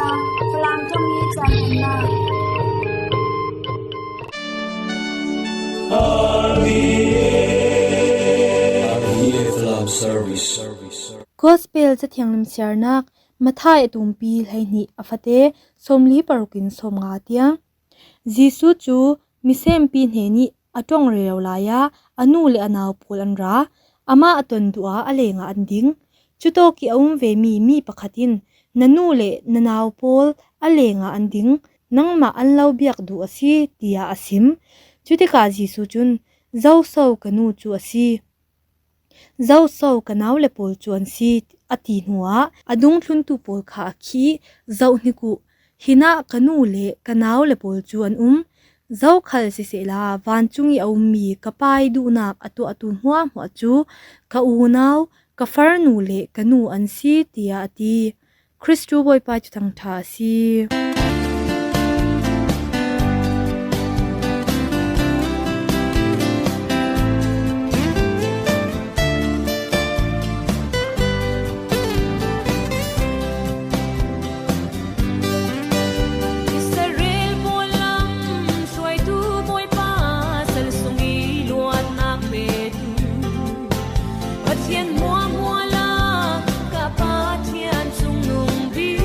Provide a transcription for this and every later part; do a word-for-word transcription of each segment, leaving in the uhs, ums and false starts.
Falam Thong Ni Chan Hemna. Gospel Cathiang Limsiarnak, Matthai a tumpi hleihnih a fate sawmli parukin sawmnga tiang. Jesu cu misempi hnenih a ṭong rero lai ah a nu le a nau pawl an ra. Amah a ton duh ah a lengah an ding. Cutawk ih a um vemi mi pakhat in, "Na nu le na nau pawl a lengah an ding, nangmah an lo biak duh a si," tiah a sim. Cutikah Jesu cun, "Zoso ka nu cu a si, zoso ka nau le pawl cu an si," a ti hnuah a dungthluntu pawl kha a khih. "Zohhnik uh, hinah ka nu le ka nau le pawl cu an um. Zokhal sisehla, vancung ih a ummi ka Pa ih duhnak a tuahtu hmuahhmuah cu ka unau, ka farnu le ka nu an si," tiah a ti. Khristu Bawipa cu thangṭha a si. Israel pawl lam hruaitu Bawipa sal sung ih luatnak petu Pathian hmuahhmuah lak ka Pathian cungnung bik.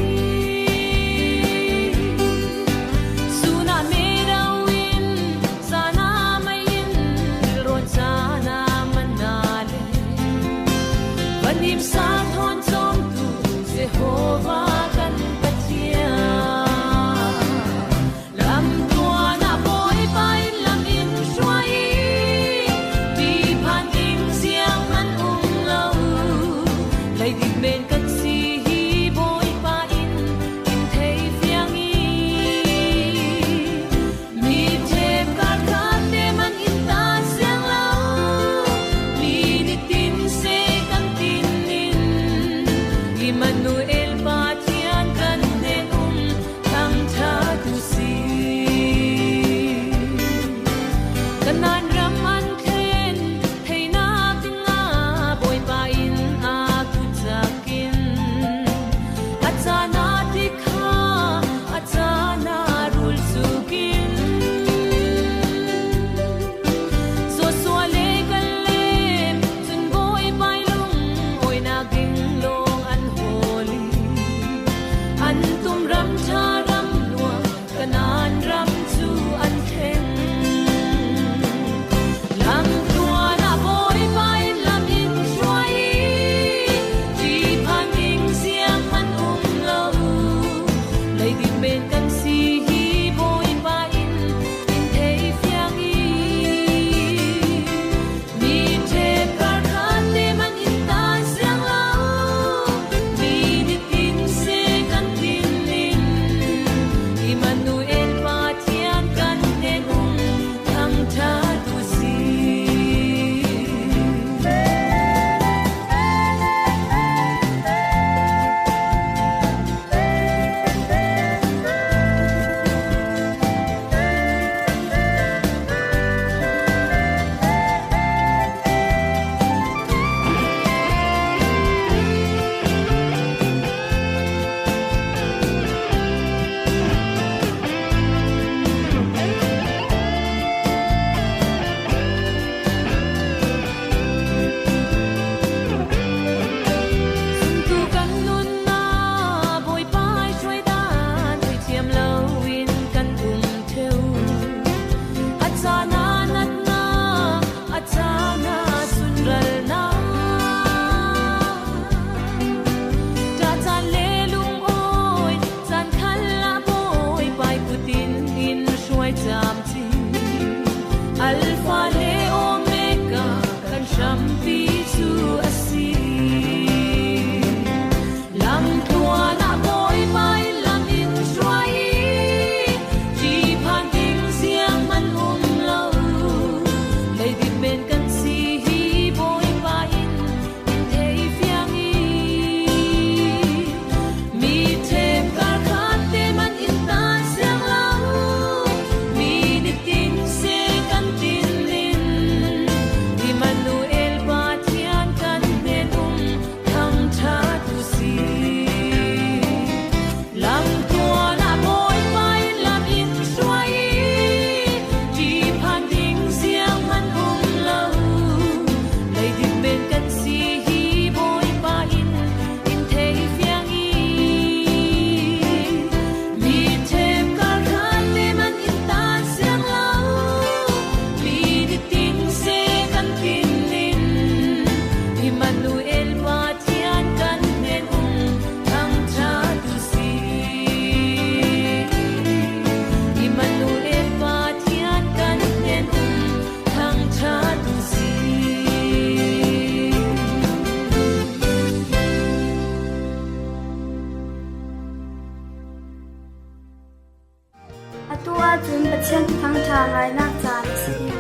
Cun Pathian thuthang ṭha ngainak caan a si hi.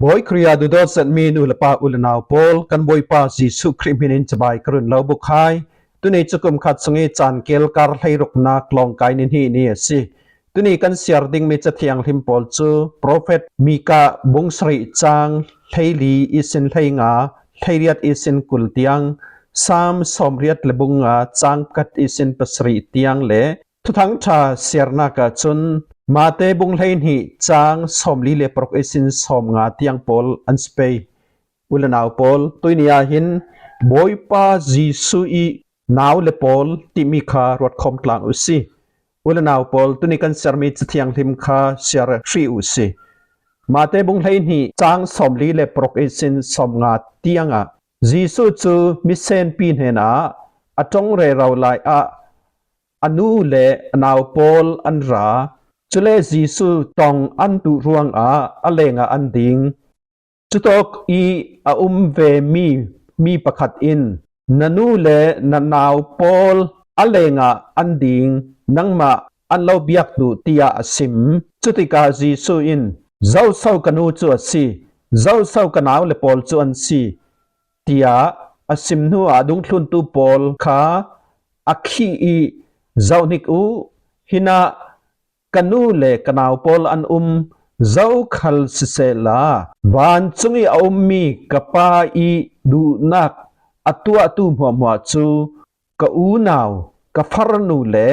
Bawi Khrih ah duhdawt zetmi nu le pa, u le nau pawl, kan Bawipa Jesuh Khrih hmin in cibai ka run lo buk hai. Tuni cu kum khat sung i caan kel kar hleiruknak lawngkai ni hnih ni a si. Tuni kan siar dingmi Cathiang Hlim pawl cu profet Mika bung sarih cang hleili ihsin hleinga, hleiriat ihsin kul tiang, Salm sawmriat le bung nga cang pakhat ihsin pasarih tiang le Thuthang ṭha siarnak ah cun Mate bung hleihnih cang sawmli le paruk ihsin sawmnga tiang pawl an si pei. U le nau pawl, tuini ah hin Bawipa Jesuh i nau le pawl timi kha ruatkhawm tlang u si. U le nau pawl, tuni kan siarmi Cathiang Hlim kha siar hrih u si. Mate bung hleihnih cang sawmli le paruk ihsin sawmnga tiangah Jesuh cu misenpi hnenah a ṭong rero lai ah a nu le a nau pawl an ra. Cule Jesuh tong an tuh ruangah a lengah an ding. Cutawk i a um vemi mi pakhat in, "Na nu le na nau pawl a lengah an ding, nangmah an lo biak duh," tiah a sim. Cutikah Jesuh in, "Zoso ka nu cu a si, zoso ka nau le pawl cu an si," tiah a sim hnuah a dungthluntu pawl kha a khih i, "Zohhnik u, hinah ka nu le ka nau pawl an um, zokhal sisehla vancung i a ummi ka Pa i duhnak a tuahtu hmuahhmuah cu ka unau, ka farnu le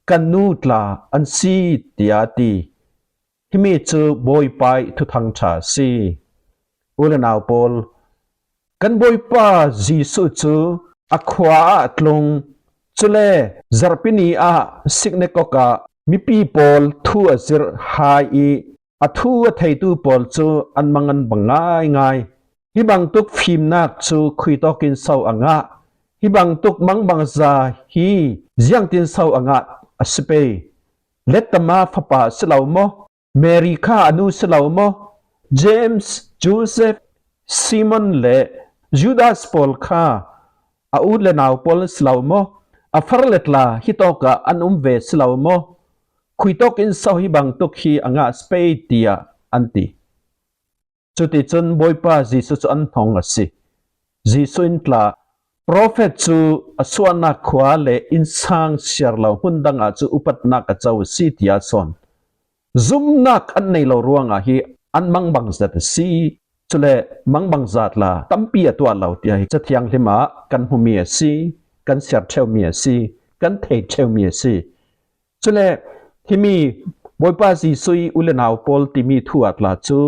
ka nu tla an si," tiah a ti. Himi cu Bawipa i thuthang ṭha a si. U le nau pawl, kan Bawipa Jesuh cu a khua ah a tlung. Cule zarhpi ni ah synagogue ah mipi pawl thu a zirh hai i a thu a theitu pawl cu an mang an bang ngaingai. Hi bangtuk fimnak cu khuitawk in so a ngah? Hi bangtuk mangbangza hi ziangtin so a ngah a si pei? Lettama fapa a si lo maw? Mary kha a nu si lo maw? James, Joseph, Simon le Judas pawl kha a u le nau pawl an si lo maw? A far le tla hitawkah an um ve si lo maw? Khuitawk in so hi bangtuk hi a ngah a si pei, tiah an ti. Cuticun Bawipa Jesuh cu an hnong a si. Jesuh in tla, profet cu a suahnak khua le innsang siar lo hmun dang ah cu upatnak a co a si, tiah a sawn. Zumnak an nei lo ruangah hi an mangbang zet a si. Cule mangbangza tla tampi a tuah lo, tiah hi Cathiang Hlim ah kan hmumi a si, kan siar ṭheumi a si, kan thei ṭheumi a si. Cule himi Bawipa Jesuh i u le nau pawl timi thu ah tla cu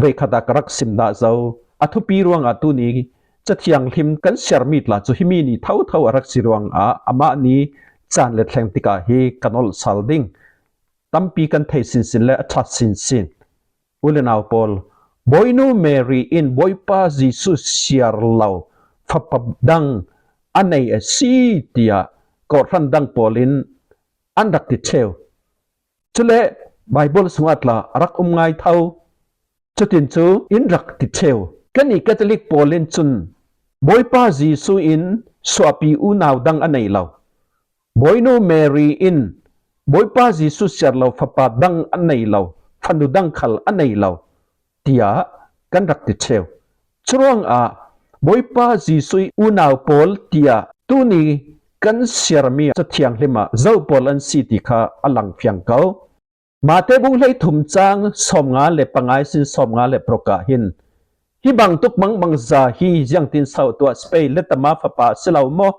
veikhat ah ka rak sim dah zo. A thupi ruangah tuni Cathiang Hlim kan siarmi tla cu himi ni thotho a rak si ruangah amah ni caan le thleng tikah hi kan olh sal ding. Tampi kan thei sinsin le a ṭhat sinsin. U le nau pawl, Bawinu Mary in Bawipa Jesuh siar lo fapa dang a nei a si, tiah kawhhran dang pawl in an rak ti ṭheu. Cule Baibal sungah tla a rak um ngai tho. Cutin cu in rak ti ṭheu. Kannih Catholic pawl in cun Bawipa Jesuh in suahpi unau dang a nei lo, Bawinu Mary in Bawipa Jesuh siar lo fapa dang a nei lo, fanu dang khal a nei lo, tiah kan rak ti ṭheu. Curuangah Bawipa Jesuh i unau pawl tiah tuni kan siarmi Cathiang Hlim ah zo pawl an si ti kha a lang fiang ko. Mate bung hleithum cang sawmnga le panga ihsin sawmnga le paruk ah hin, hi bangtuk mangbangza hi ziangtin so tuah si pei? Lettama fapa si lo maw?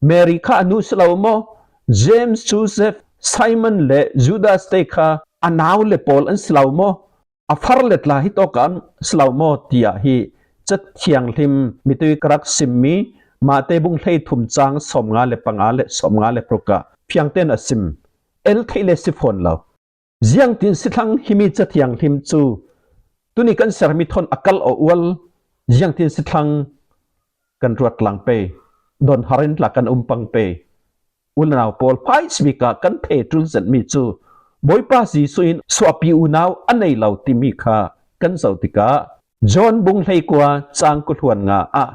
Mary kha a nu si lo maw? James, Joseph, Simon le Judas te kha a nau le pawl an si lo maw? A far le tla hitawk ah an si lo maw? Tiah hi Cathiang Hlim mitui ka rak simmi Mate bung hleithum cang sawmnga le panga le sawmnga le paruk ah fiangtein a sim. El theih le si fawn lo. Ziangtin si thlang himi Cathiang Hlim cu tuni kan siarmi thawn a kal awh ual, ziangtin si thlang kan ruat tlang pei, donhar in tla kan um pang pei. U le nau pawl, hmaisabik ah kan thei ṭul zetmi cu Bawipa Jesuh in suahpi unau a nei lo timi kha kan zoh tikah John bung hleikua cang kul hluan nga ah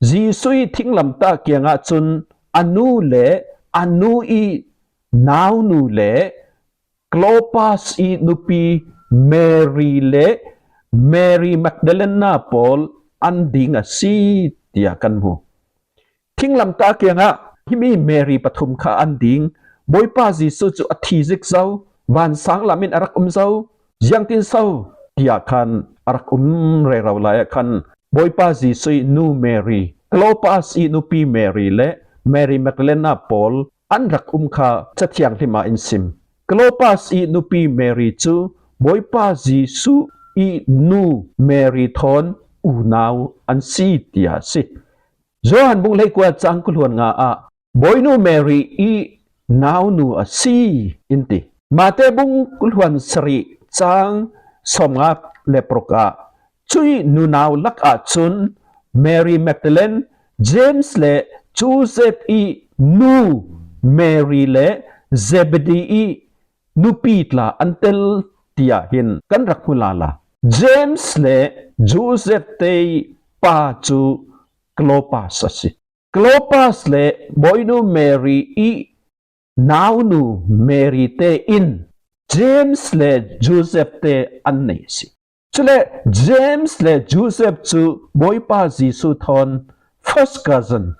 Jesuh i thinglamtah kiangah cun a nu le a nu i naunu le Clopas i nupi Mary le Mary Magdalena pawl an ding a si, tiah kan hmu. Thinglamtah kiangah himi Mary pathum kha an ding, Bawipa Jesuh cu a thi zik zo, vansang lam in a rak um zo, ziangtin so, tiah khan a rak um rero lai ah khan Bawipa Jesuh i nu Mary, Clopas i nupi Mary le Mary Magdalena pawl an rak um kha Cathiang hlim ah in sim. Clopas i nupi Mary cu Bawipa Jesuh i nu Mary thawn unau an si, tiah a si. Johan bung hleikua cang kuluan nga ah Bawinu Mary i naunu a si in ti. Mate bung kuluan sarih cang sawmnga le paruk ah cuih nunau lakah cun Mary Magdalene, James le Joseph i nu Mary le Zebedee i nupi tla an tel, tiah hin kan rak hmu lala. James le Joseph te i pa cu Clopas a si. Clopas le Bawinu Mary i naunu Mary te in James le Joseph te an nei a si. Cule James le Joseph cu Bawipa Jesuh thawn first cousin,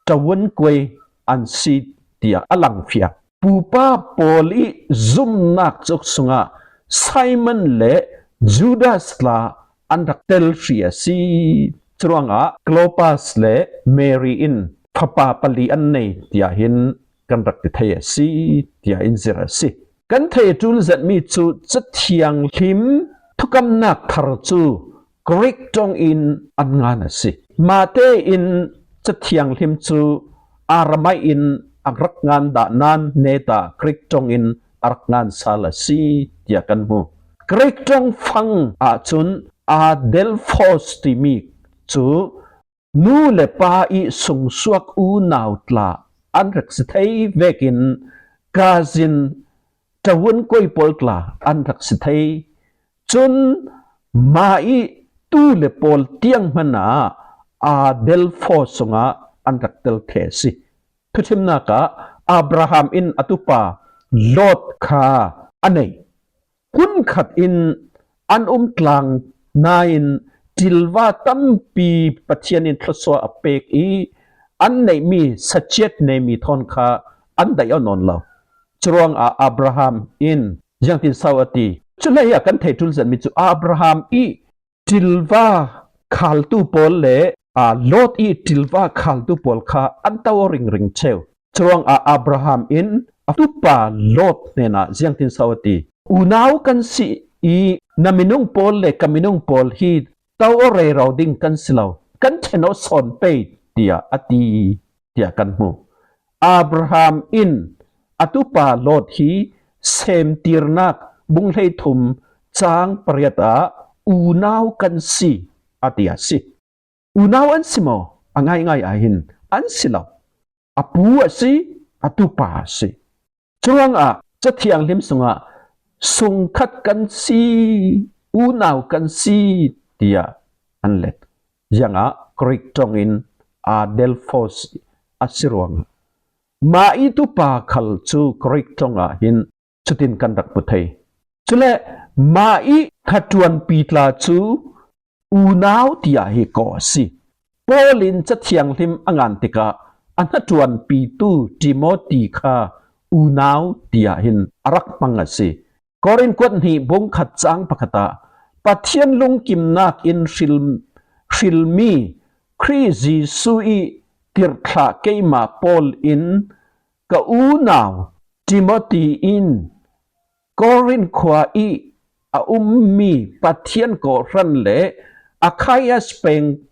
ṭawun kuai an si, tiah a langfiah. Pupa pawl i zumnak cuk sungah Simon le Judas tla an rak tel hrih a si. Curuangah Clopas le Mary in fapa pali an nei, tiah hin kan rak ti thei a si, tiah in zirh a si. Kan thei ṭul zetmi cu Cathiang hlim thukamnak thar cu Greek ṭong in an ngan a si. Mate in Cathiang hlim cu Aramai in a rak ngan dah nain neta Greek ṭong in a rak ngan sal a si, tiah kan hmu. Greek ṭong fang ahcun Adelphos timi cu nu le pa i sungsuak unau tla an rak si thei vekin cousin, ṭawun kuai pawl tla an rak si thei. Cun mah i tu le pawl tiang hmanh ah Adelphos sungah an rak tel thei a si. Thuṭhimnak ah Abraham in a tupa Lot kha a nei. Hmunkhat in an um tlang nain ṭilva tampi Pathian in thluasuah a pek i an neihmi saciat neimi thawn kha an daih aw nawn lo. Curuangah Abraham in ziangtin so a ti? Cu hlei ah kan thei ṭul zetmi cu Abraham i ṭilva khaltu pawl le, aa, Lot i ṭilva khaltu pawl kha an to aw ringring ṭheu. Curuangah Abraham in a tupa Lot hnenah ziangtin so a ti? Unau kan si i na minung pawl le ka minung pawl hi to aw rero ding kan si lo, kan ṭhen aw sawn pei, tiah a ti, tiah kan hmu. Abraham in a tupa Lot hi Semtirnak bung hleithum cang pariat ah unau kan si, a ti a si. Unau an si maw? A ngaingai ah hin an si lo. A pu a si, a tupa a si. Curuangah Cathiang hlim sungah sungkhat kan si, unau kan si, tiah an let. Ziangah Greek ṭong in Adelphos a si ruangah mah i tupa khal cu Greek ṭong ah hin cutin kan rak hmu thei. Cule mah i hnaṭuanpi tla cu unau tiah hi kawh a si. Paul in Cathiang hlim a ngan tikah a hnaṭuanpitu Timothy kha unau tiah hin a rak hmang a si. Korin kuat hnih bung khat cang pakhat ah Pathian lungkimnak in hril, hrilmi Khrih Jesuh i tirhthlah keimah Paul in ka unau Timothy in Korin khua i a ummi Pathian kawhhran le Achaia peng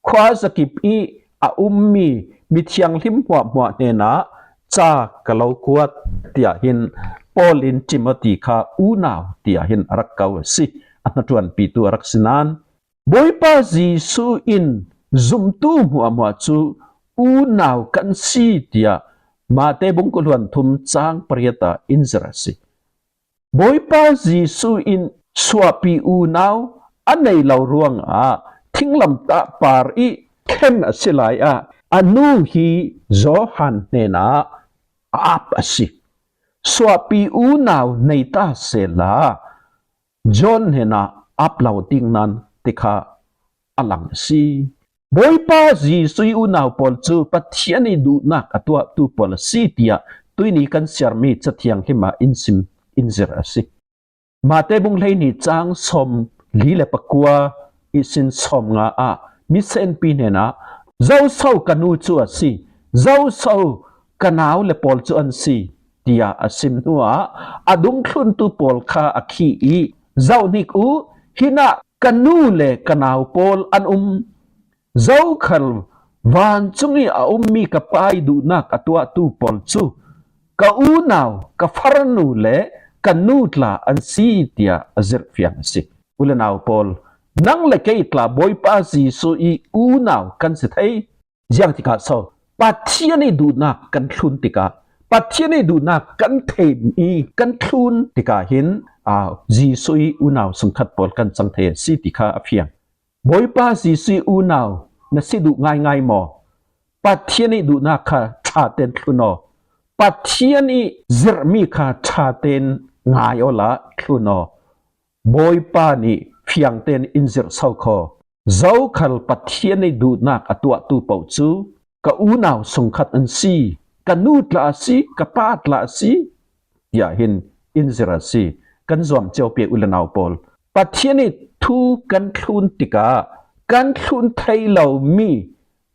khuazakip i a ummi mithianghlim hmuahhmuah hnenah ca ka lo kuat, tiah hin Paul in Timothy kha unau tiah hin a rak ko a si, a hnaṭuanpitu a rak si nain. Bawipa Jesuh in zumtu hmuahhmuah cu unau kan si, tiah Mate bung kul hluan thum cang pariat ah in zirh a si. Bawipa Jesuh in suahpi unau a nei lo ruangah thinglamtah par i khem a si lai ah a nu hi Johan hnenah a ap a si. suahpi unau nei ta sehla, John hnenah ap lo ding nan ti kha a lang a si. Bawipa Jesuh ih unau pawl cu Pathian ih duhnak a tuahtu pawl a si, tiah tuihni kan siarmi Cathiang Hlim ah in sim in zirh a si. Mate bung hleihnih cang sawmli le pakua ihsin sawmnga ah misenpi hnenah, "Zoso ka nu cu a si, zoso ka nau le pawl cu an si," tiah a sim hnuah a dungthluntu pawl kha a khih ih, "Zohhnik uh, hinah ka nu le ka nau pawl an um. Zokhal vancung ih a ummi ka Pa ih duhnak a tuahtu pawl cu ka unau, ka farnu le ka nu tla an si," tiah a zirhfiang a si. U le nau pawl, nang le kei tla Bawipa Jesuh ih unau kan si thei. Ziangtikah so, Pathian ih duhnak kan thlun tikah, Pathian ih duhnak kan theih ih kan thlun tikah hin, aa, Jesuh ih unau sungkhat pawl kan cang thei a si ti kha a fiang. Bawipa Jesuh ih unau na si duh ngaingai maw? Pathian ih duhnak kha ṭha tein thlun aw. Pathian ih zirhmi kha ṭha tein ngai awla thlun aw. Bawipa nih fiang tein in zirh so khaw. Zokhal Pathian ih duhnak a tuahtu paoh cu ka unau sungkhat an si, ka nu tla a si, ka pa tla a si, tiah hin in zirh a si. Kan zuam cio pei u le nau pawl. Pathian ih thu kan thlun tikah kan thlun thei lomi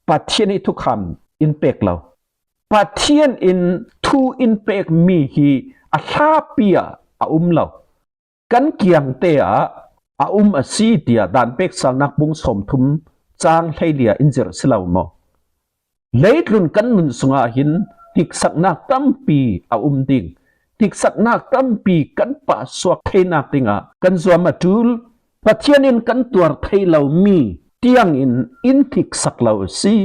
Pathian ih thukham in pek lo. Pathian in thu in pekmi hi a hlapi ah a um lo. Kan kiangte ah a um a si, tiah Daan Peksalnak bung sawmthum cang hleili ah in zirh si lo maw? Leitlun kan nun sungah hin hniksaknak tampi a um ding. Hniksaknak tampi kan pahsuak theinak dingah kan zuam a ṭul. Pathian in kan tuar thei lomi tiangin in hniksak lo a si.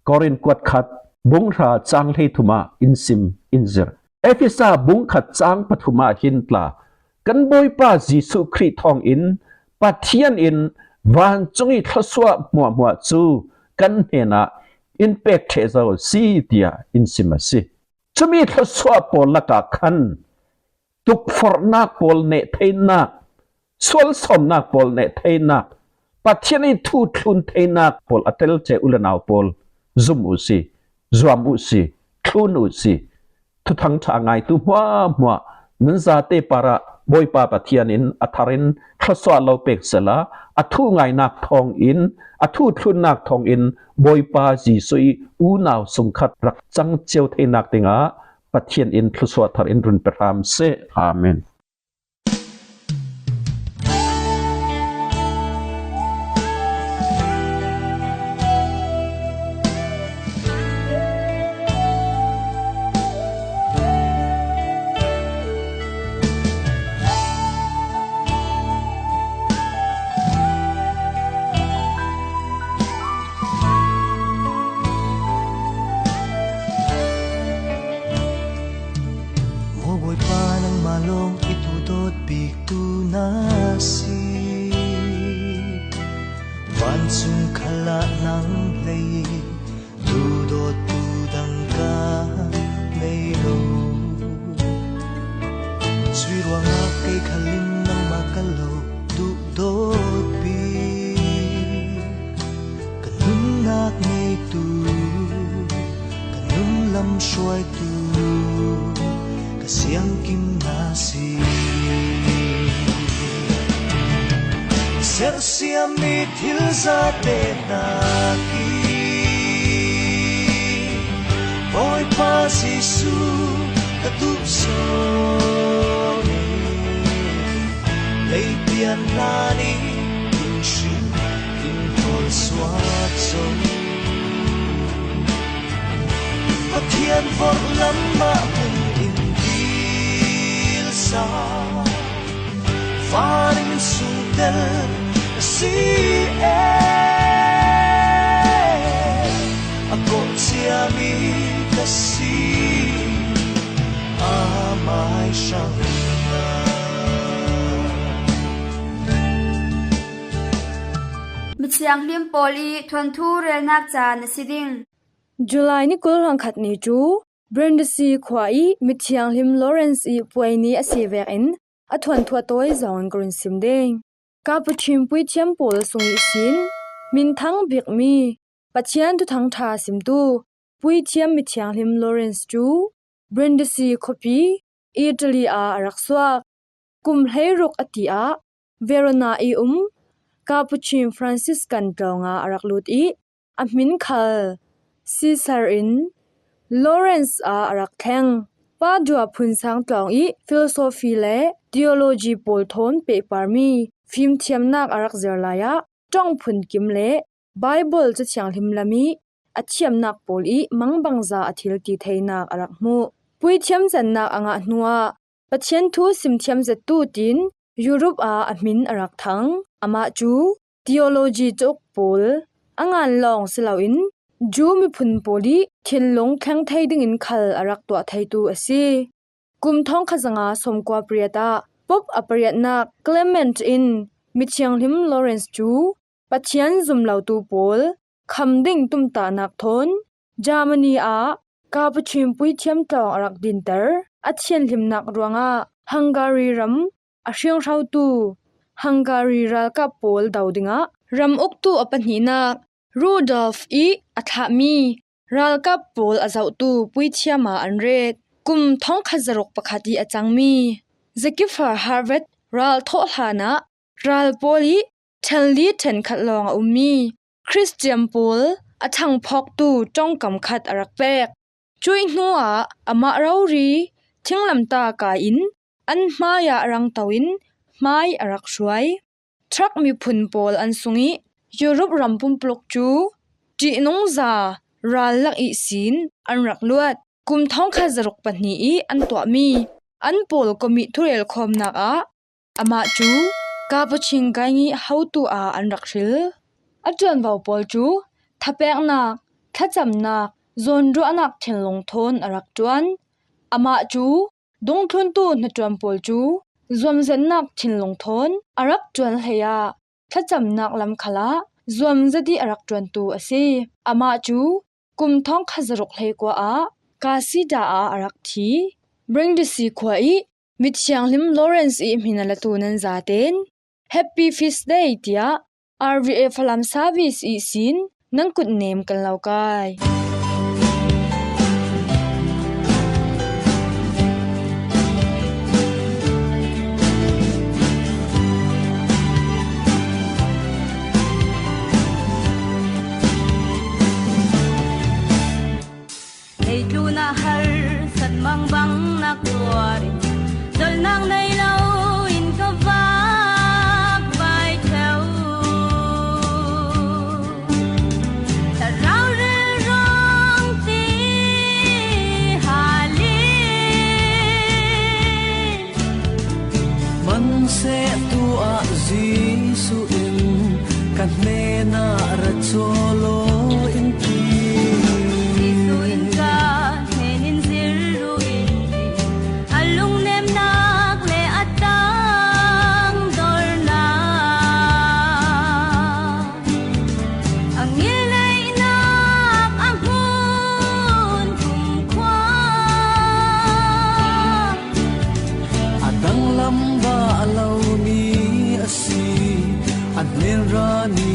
Korin kuat khat, bung hra cang hleithum ah in sim in zirh. Efesa bung khat cang pathum ah hin tla, kan Bawipa Jesuh Khrih thawngin Pathian in vancung ih thluasuah hmuahhmuah cu kan hnenah in pek ṭheh zo a si, tiah in sim a si. Cumi thluasuah pawl lakah khan tukforhnak pawl neh theinak, sualsawmnak pawl neh theinak, Pathian ih thu thlun theinak pawl a tel cia u le nau pawl, zum uh si, zuam uh si, thlun uh si. Thuthang ṭha a ngaitu hmuahhmuah nan zate parah Bawipa Pathian in a thar in thluasuah lo pek sehla, a thu ngainak thawngin, a thu thlunnak thawngin Bawipa Jesuh ih unau sungkhat rak cang cio theinak dingah Pathian in thluasuah thar in run pe hram seh. Amen. Maw Bawipa, nangmah lawng i duhdawt biktu na si. Vancung khalah nang hlei duhdawttu dang ka nei lo. Cuih ruangah kei khal in nangmah ka lo duhdawt bik. Ka nunnak ngeitu, ka nun lam hruaitu, ka siangkim na si. Sersiam i thil zate hnak i Bawipa Jesuh ka duhsawm i, leipian hlan i in hrin in hawl suak zo. Pathian vorh lam ah hmun in dil sa, fa ding sungtel a si e. A kawh ciami ka si, a mai hrang na. Mi thianghlim pawl i thuanthu relnak caan a si ding. July ni kul hrawng khat ni cu Brindisi khua i mithianghlim Lawrence i puai ni a si vekin a thuanthu a tawi zong ka run sim ding. Capuchin puithiam pawl sung ihsin minthang bikmi Pathian thuthang tha simtu puithiam mithianghlim Lawrence cu Brindisi khuapi Italy ah a rak suak. Kum hleiruk a ti ah Verona i um Capuchin Franciscan tlawng ah a rak lut i a hmin khal Caesar in Lawrence ah a rak thleng. Padua phunsang tlawng i philosophy le theology pawl thawn pehparmi fimthiamnak a rak zir lai ah ṭong phunkim le Bible Cathiang hlimlam i a thiamnak pawl i mangbangza a thil ti theinak a rak hmuh. Puithiam cannak a ngah hnuah Pathian thu simthiam zettu tiin Europe ah a hmin a rak thang. Amah cu theology cauk pawl a ngan lawng si loin Jew miphun pawl i thinlung thleng thei dingin khal a rak tuah theitu a si. Kum thawngkhat zanga sawmkua pariat ah Pope a pariatnak Clement in mithianghlim Lawrence cu Pathian zumlotu pawl kham ding tumtahnak thawn Germany ah Capuchin puithiam tlawng a rak dinter. A thianhlimnak ruangah Hungary ram a hringhrotu Hungary ralkap pawl do dingah ram uktu a pahnihnak Rudolf i a thlahmi ralkap pawl a zohtu puithiam ah an ret. Kum thawngkhat zaruk pakhat i a cangmi zakifar Harvard ral thawh hlanah ral pawl i ṭhenli ṭhenkhat lawng a ummi Christian pawl a ṭhangphawktu ṭongkam khat a rak pek. Cuih hnuah amah rori thinglamtah kai in an hmaiah rangto in hmai a rak hruai. Truck miphun pawl an sung i Europe ram pumpuluk cu ṭihnungza ral lak ihsin an rak luat. Kum thawngkhat zaruk pahnih i an tuahmi an pawl komih thurel khawmnak ah amah cu Capuchin gang i hotu ah an rak hril. A ṭuanvo pawl cu thapeknak, thlacamnak, zawnruahnak thinlung thawn a rak ṭuan. Amah cu dungthluntu hnaṭuan pawl cu zuamzetnak thinlung thawn a rak ṭuan hlei ah thlacamnak lam khalah zuamzet i a rak ṭuantu a si. Amah cu kum thawngkhat zaruk hleikua ah Casida ah a rak thi. Brindisi khua i mithianghlim Lawrence i hmin a latu nan zaten Happy Feast Day tiah R V A Falam Service ihsin nan kutnem kan lo kai. Leitlun ah harsat mangbang nak tuar in, dolhnak nei lo in ka vak vai theu. Thlarau rilrawng ti hal in, hmansehtu ah Jesuh in ka hnenah ra caw law in ti. Jesuh in ka hnen in zir ru in ti. A lungnemnak le a tangdornak, a ngilneihnak a hmun kumkhua, a danglam bah lomi a si, a hnen ra ni